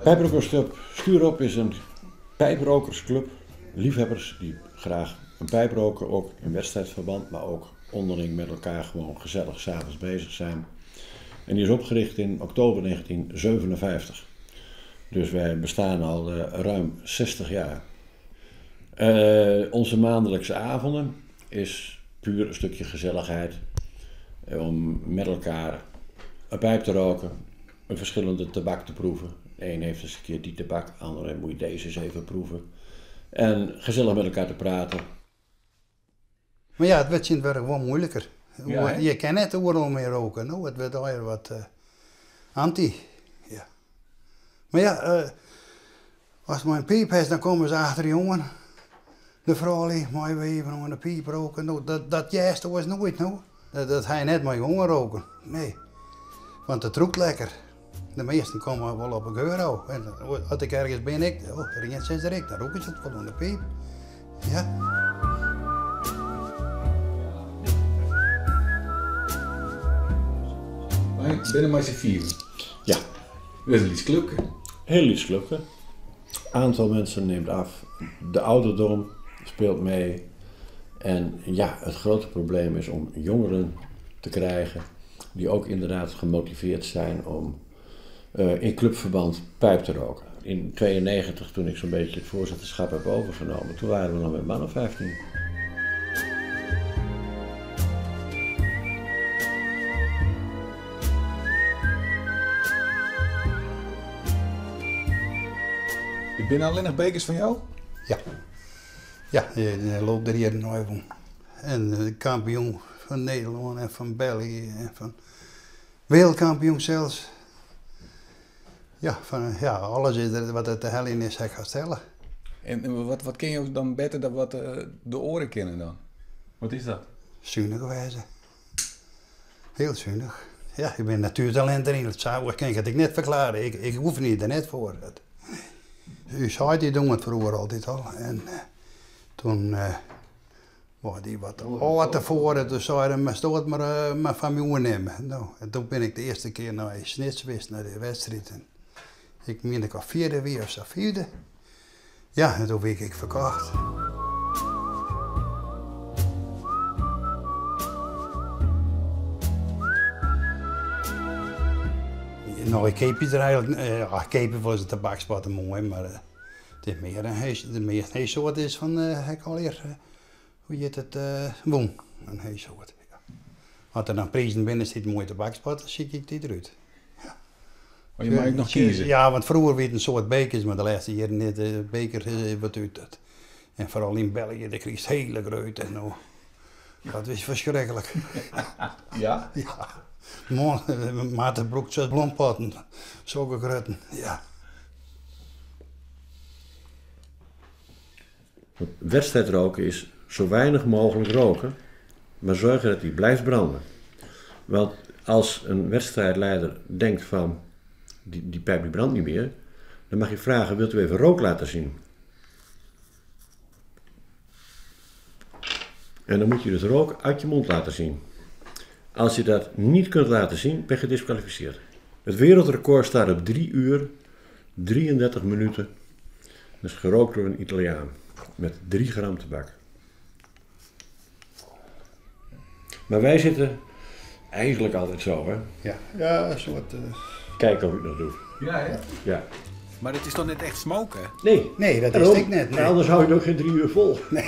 Pijprokersclub Stuurop is in pijprokersclub. Liefhebbers die graag een pijp roken, ook in wedstrijdverband, maar ook onderling met elkaar gewoon gezellig 's avonds bezig zijn. En die is opgericht in oktober 1957. Dus wij bestaan al ruim 60 jaar. Onze maandelijkse avonden is puur een stukje gezelligheid. Om met elkaar een pijp te roken, een verschillende tabak te proeven. De een heeft eens een keer die tabak, de andere moet je deze eens even proeven. En gezellig met elkaar te praten. Maar ja, het werd sinds werk wel moeilijker. Ja, hè? Je kan net overal meer roken, no? Het werd alweer wat anti. Ja. Maar ja, als mijn piep is, dan komen ze achter jongen. De vrouw ligt maar even aan de piep roken. Nou, dat juiste was nooit, no? Dat hij net maar jongen roken. Nee. Want het roekt lekker. De meesten komen wel op een geur af. En als ik ergens ben, ik, oh, er is iets er, dan roeken ze het wel aan de piep. Ja. Maar ik ben er maar z'n vier. Ja. Dat is een lief clubje. Heel lief clubje. Aantal mensen neemt af. De ouderdom speelt mee. En het grote probleem is om jongeren te krijgen die ook inderdaad gemotiveerd zijn om in clubverband pijp te roken. In 92, toen ik zo'n beetje het voorzitterschap heb overgenomen, toen waren we nog met mannen 15. Ik ben alleen nog bekers van jou? Ja. Ja, je loopt er hier nog even om. En de kampioen van Nederland en van België en van wereldkampioen zelfs. Ja, alles is er wat er te hel in is, ik ga stellen. En wat ken je dan beter dan wat de oren kennen dan? Wat is dat? Zuinig wijze. Heel zuinig. Ja, ik ben natuurtalent erin. Dat zou ik, kan ik net verklaren. Ik hoef niet er net voor. Dat. U zei die doen het vroeger altijd al. En toen was die wat oud tevoren, toen zei hij, maar stoot maar van me nemen. Nou, en toen ben ik de eerste keer naar Snits geweest, naar de wedstrijd. En ik meen ik al vierde weer of zo, vierde. Ja, en toen werd ik verkocht. Nou, ik keep er eigenlijk, ja, keep was het tabakspatten mooi, maar het is meer een hees, de meer een soort is van ik al eer hoe heet het, woon, een heesoort. Ja. Als er dan prijzen binnen zit, mooie tabakspat, dan zie ik die eruit. Ja. Maar je mag ook nog kiezen. Ja, want vroeger werd een soort bekers, maar de laatste jaren net de beker wat uit dat. En vooral in België, de kreeg hele grote en nou, dat is verschrikkelijk. Ja? Ja. Man, Maarten broekt zo'n blompotten, zulke groten, ja. Wedstrijdroken is zo weinig mogelijk roken, maar zorgen dat die blijft branden. Want als een wedstrijdleider denkt van, die pijp die brandt niet meer, dan mag je vragen, wilt u even rook laten zien? En dan moet je dus rook uit je mond laten zien. Als je dat niet kunt laten zien, ben je gediskwalificeerd. Het wereldrecord staat op 3 uur, 33 minuten. Dat is gerookt door een Italiaan met 3 gram tabak. Maar wij zitten eigenlijk altijd zo, hè? Ja, ja, een soort Kijken of ik dat doe. Ja, hè? Ja. Maar het is toch net echt smoken? Nee. Nee, dat is Daarom. ik net. Nee. Maar anders hou je het ook geen 3 uur vol. Nee.